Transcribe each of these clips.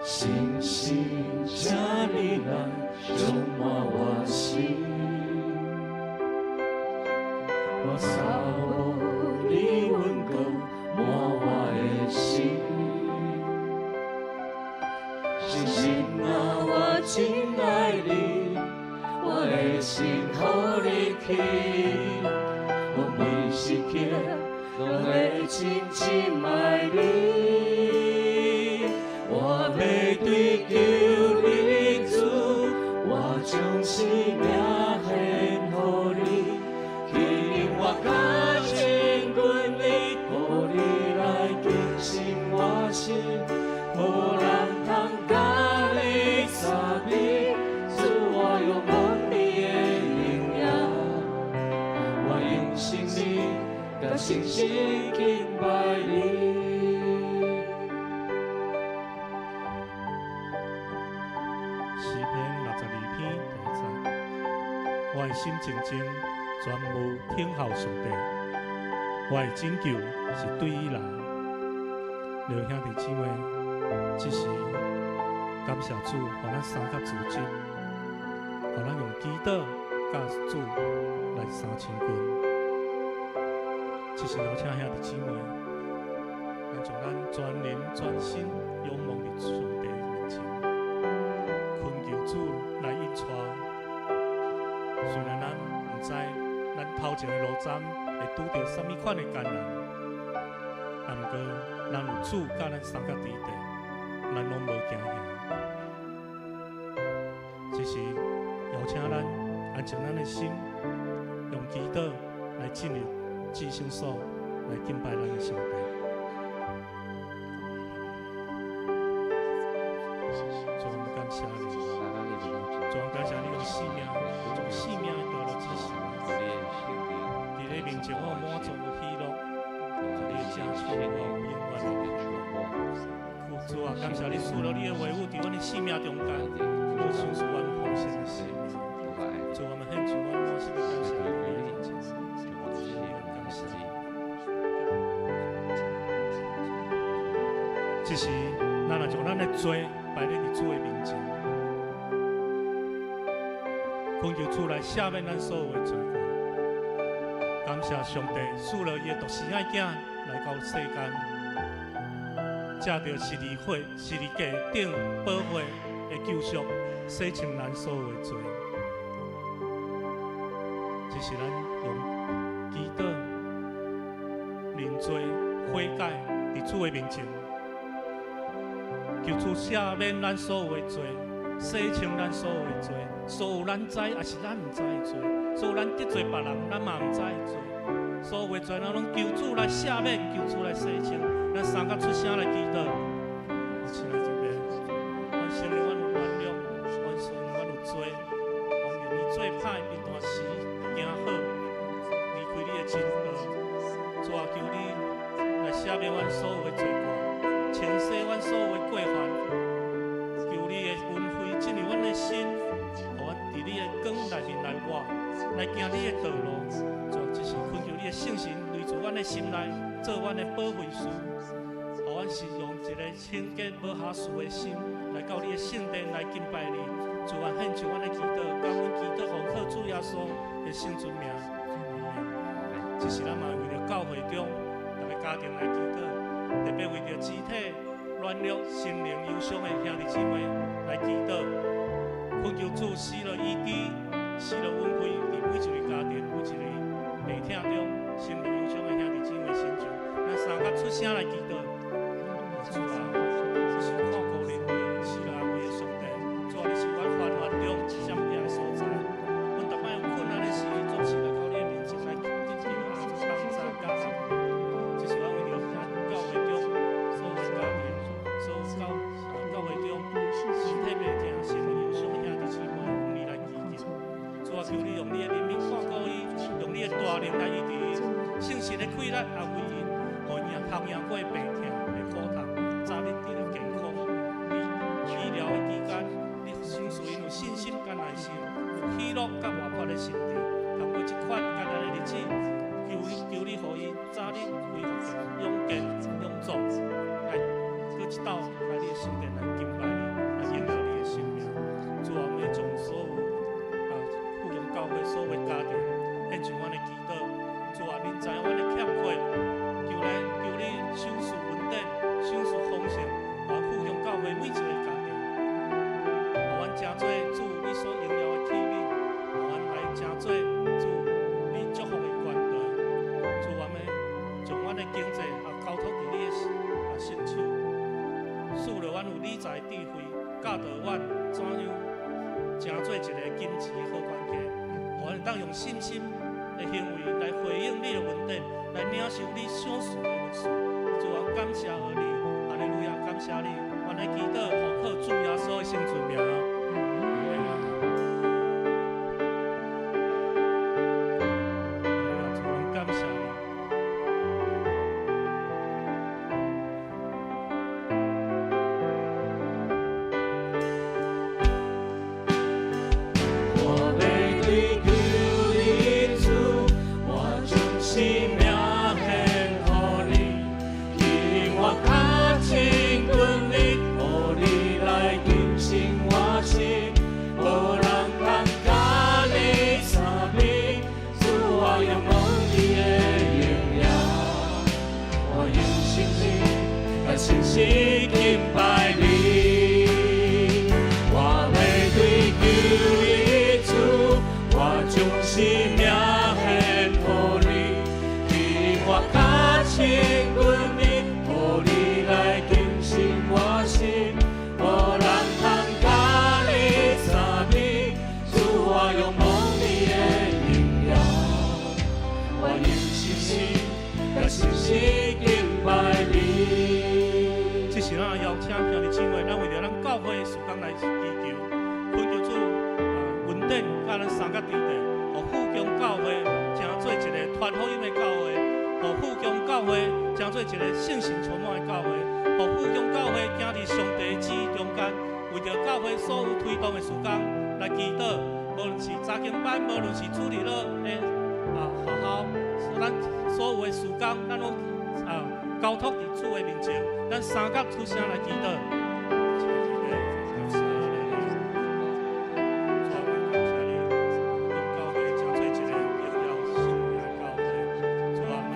圣神，請你來充滿我心。我三無你恩膏滿我的心。聖神啊，我真愛你，我的心予你去，我每時刻攏會真真愛你。我欲追求你主，我將生命獻予你，去榮我佮親近你，予你來更新我心，予人通佮你相比，主，我仰望你的榮耀，我用生命佮信心敬拜你。詩篇62篇第一節，我的心靜靜，專無等候上帝，我的拯救是對伊來。弟兄弟姊妹，這時感謝主，予咱三甲組織，予咱用祈禱佮主來相親近。這時邀請兄弟姊妹，咱將咱全靈全心仰望佇上帝面前，懇求主來引帶。雖然咱毋知咱頭前的路程會拄著啥物款的艱難，啊，毋過咱有主佮咱相佮佇底，咱攏無驚嚇。這時邀請咱安靜咱的心，用祈禱來進入至聖所，來敬拜咱的上帝。主，我們感謝你，主，我們感謝你用生命，用生命的道路指示咱。佇你面前，我有滿足的喜樂，佇你的正手，我有永遠的快樂。主啊，感謝你賜予你的話語佇阮的生命中間，來賞賜阮豐盛的生命。主，我們獻上阮滿心的感謝佇你面前，感謝你。這時，咱若將咱的罪擺咧佇主的面前，懇求主來赦免咱所有的罪過。感謝上帝賜予伊的獨生愛囝來到世間，藉著十字架頂寶血的救贖，洗清咱所有的罪。這是咱用祈禱、認罪、悔改，佇主的面前，求主赦免咱所有的罪，洗清咱所有的罪，所有咱知抑是咱毋知的罪，所有咱得罪別人，咱嘛毋知的罪，所有的罪，咱攏求主來赦免，求主來洗清。咱三甲出聲來祈禱。親愛這邊，阮承認阮有軟弱，阮承認阮有罪，阮願意做歹，平常時行好，離開你的真道。主啊，求你來赦免阮所有的罪過，清洗阮所有的過犯。求你的恩惠進入阮的心，予阮佇你的光內面來活，來行你的道路。主啊，這是懇求你的聖神內住阮的心內，做阮的保惠師，予阮是用一个清潔無瑕疵的心來到你的聖殿來敬拜你。主啊，獻上阮的祈禱，感恩祈禱奉靠主耶穌的聖尊名。這是咱嘛為著教會中逐个家庭來祈禱，特別為著肢體軟弱、心靈憂傷的兄弟姊妹來祈禱，懇求主賜予醫治，賜予恩惠，佇每一个家庭、每一个病痛中、心靈憂傷的兄弟姊妹身上。咱三甲出聲來祈禱。主啊，你是看顧憐憫、賜予安慰的上帝。主啊，你是阮患難中閃避的所在。阮逐擺有困難的時，總是來到你的面前來得求幫助佮安慰。這是阮為著教會中所有家庭、所有教會中身體病痛、心靈憂傷的兄弟姊妹，向你來祈求。主啊，求你用你的憐憫看顧伊，用你的大能來醫治伊，聖神的氣力來為𪜶，予𪜶通贏過病痛的苦痛，早日得著健康。你醫療的期間，你賞賜𪜶有信心佮耐心，有喜樂佮活潑的心智，通過這款艱難的日子，求你予伊早日恢復勇健勇壯，來閣一道來你的聖殿來敬拜你。理財智慧，教導阮怎樣成做一個金錢的好管家，予阮會當用信心的行為來回應你的恩典，來領受你賞賜的恩賜。主啊，感謝你，哈利路亞，感謝你，阮來祈禱，奉靠主耶穌的聖尊名。主，阮感謝你。我欲追求你主，我將生命獻予你，去我較親近你，予你來更新我心，無人通佮你相比。主，我仰望你的榮耀，我用心靈來誠實敬拜你。我欲追求你主，我將生命獻予你，去我較親近你，予你來更新我心，無人通佮你相比。主，我仰望你的榮耀，我用信心來誠實敬拜你。這時咱邀請兄弟姊妹，咱為著咱教會的事工來祈求，懇求主恩典佮咱相佮佇咧，予富強教會成做一個傳福音的教會，予富強教會成做一個聖神充滿的教會，予富強教會行佇上帝的旨意中間，為著教會所有推動的事工來祈禱，無論是查經班，無論是主日學的學校，咱所有的事工，咱攏交託佇主的面前，咱三甲出聲來祈禱。感謝你，主啊，感謝你，用教會成做一個榮耀聖名的教會。主啊，阮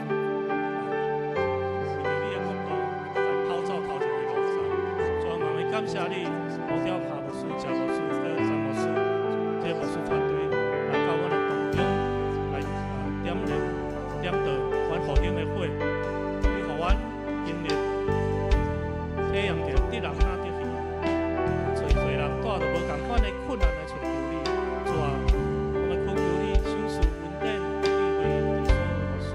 為著你的國度來跑走頭前的路上。主啊，嘛會感謝你，呼召夏牧師、謝牧師、閣張牧師，這個牧師團隊來到阮的當中，來點燃、點著阮復興的火。你予阮經歷體驗著得人若得魚，濟濟人帶著無仝款的困難來尋求你。主啊，我們懇求你賞賜恩典、智慧，佇所有牧師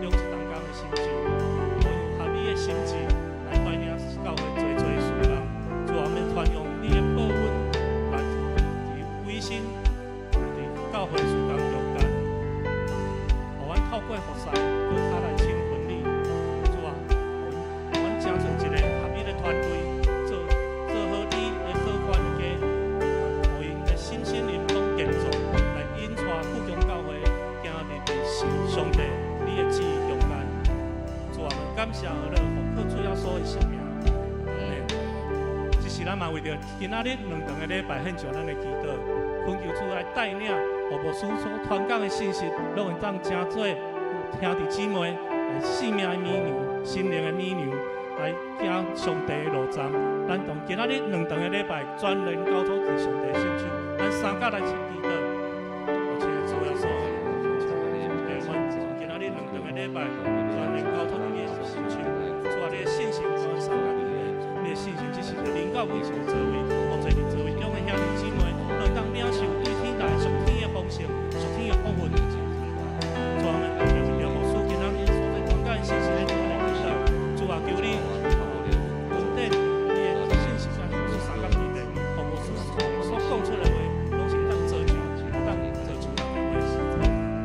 用一同工的心志，予用合你的心志來帶領教會濟濟事工。主啊，我們傳揚你的報恩來佇委身佇教會事工中間，予阮透過服侍，閣較來親近你。主啊，予阮成做一個合一的團隊，做做好你的好管家，予𪜶的身心靈攏健壯，來引帶富強教會行入佇上帝你的旨意中間。主啊，我們感謝阿樂，奉靠主耶穌的聖名。阿們。這是咱嘛為著今仔日兩頓的禮拜獻上咱的祈禱，懇求主來帶領，予牧師所傳講的信息，攏會當成做兄弟姊妹性命的乳糧、心靈的乳糧，來行上帝的路站。咱從今仔日兩頓的禮拜，全然交託佇上帝聖手，咱三甲來祈禱。我請主耶穌，阮今仔日兩頓的禮拜，全然交託佇你的聖手。主啊，你的信心，阮三甲佇咧，你的信心只是臨到每一個座位，予坐佇座位中的兄弟姊妹，攏會當領受對天來屬天的豐盛、屬天的福分。主啊，我們為著牧師今仔日所在傳講的信息來做來祈禱。主啊，求你恩典，你的信息甲牧師三甲佇咧，予牧師所講出來的話，攏是會當造就，會當造就人的話，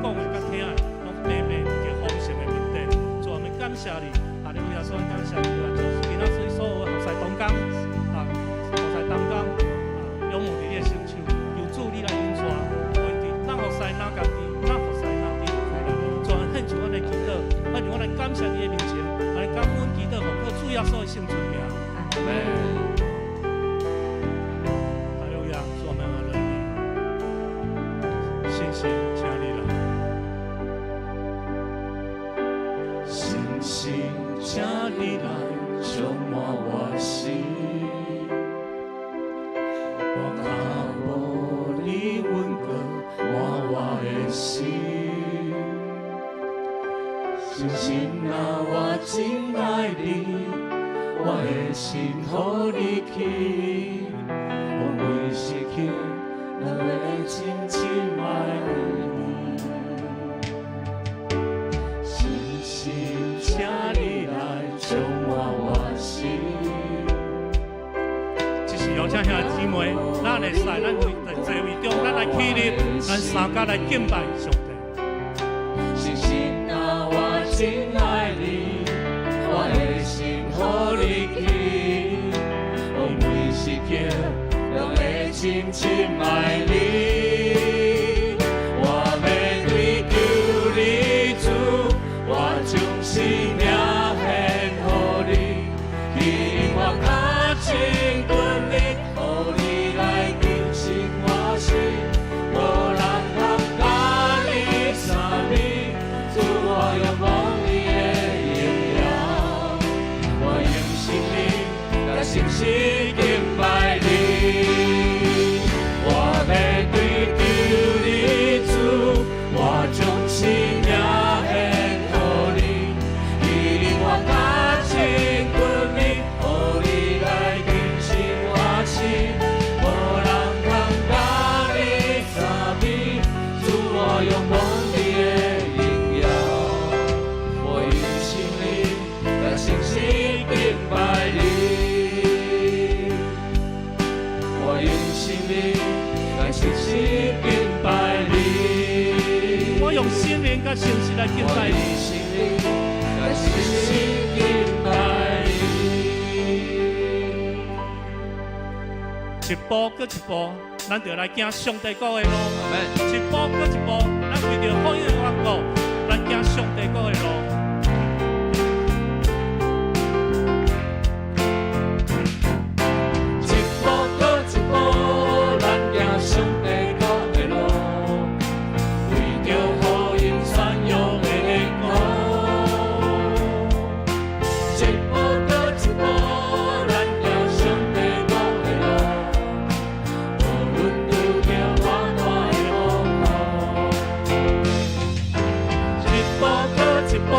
講的佮聽的，攏平平得豐盛的恩典。主啊，我們感謝你，哈利路亞，所以感謝你啊！今仔日所有的服侍同工啊，服侍同工啊，仰望佇你的聖手，求主你來引帶，予𪜶佇哪服侍哪家己，哪服侍哪得有快樂。主啊，獻上阮的祈禱，獻上阮來感謝你的面前，來感恩祈禱，奉靠主耶穌的聖尊名。阿們。哈利路亞，主我們阿樂你，信心請你來。信心，請你來充滿我心，我渴慕你恩膏滿我的心。信心啊，我真愛你，我我的心予你去，我每時刻攏會深深愛你。深深請你來充滿我心。這是邀請兄弟姊妹，咱會使，咱在座位中，咱來起立，咱三家來敬拜上帝。深深啊，我真愛你，我的心予你去，我每時刻攏會深深愛你。我欲追求你主，我將生命獻予你，去我較深權力，予你來更新我心，無人通佮你相比，主，我仰望你的榮耀，我用心靈來誠實敬拜你。我欲追求你主，我將生命獻予你，去我較深權力，予你來更新我心，無人通佮你相比，主，我仰望你的榮耀，我用心靈來誠實敬拜你。我用心靈來誠實敬拜你。我用心靈佮誠實來敬拜你。我用心靈來誠實敬拜你。一步閣一步，咱就來行上帝國的路。阿門。一步閣一步，咱為著福音的緣故，咱行上帝國的路。一步閣一步，咱行上帝國的路，為著福音傳揚的緣故。一步閣一步，咱行上帝國的路，無論遇著偌大的苦。一步閣一步，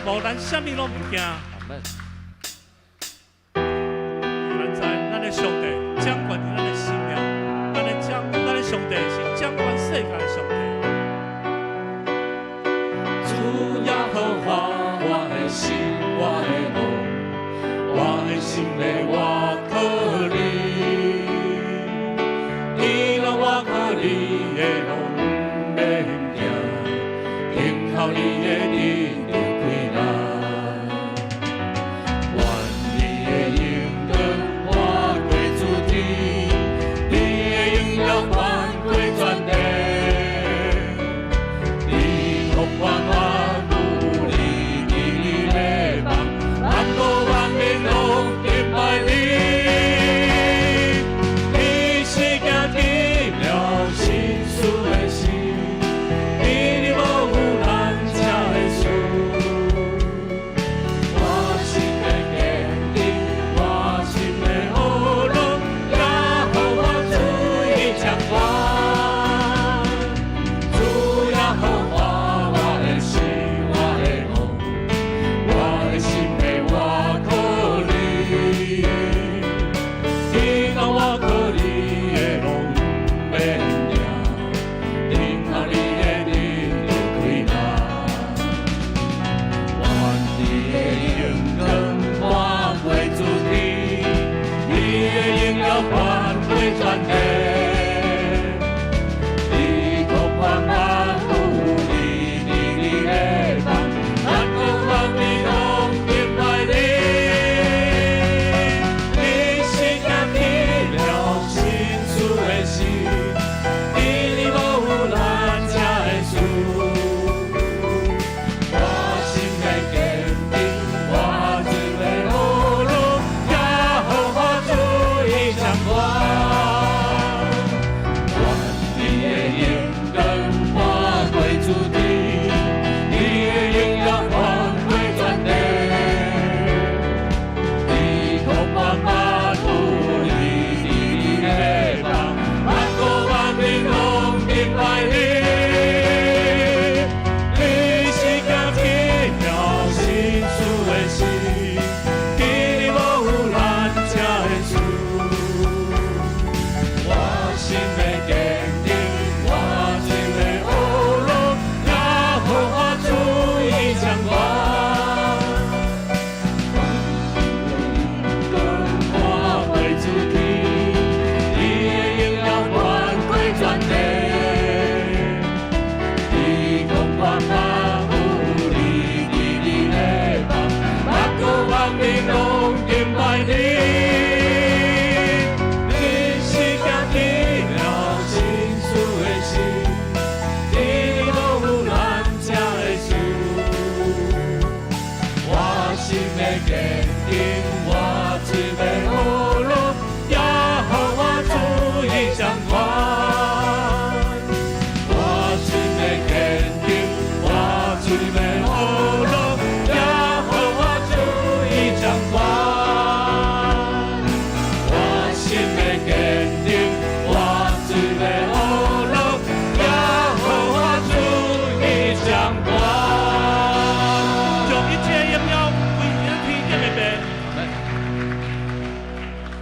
無咱啥物攏毋驚。阿門。咱知咱的上帝掌權佇咱的生命，咱的上帝是掌管世界的上帝。主耶和華，我的心，我的王，我的心內倚靠你，伊若倚靠你，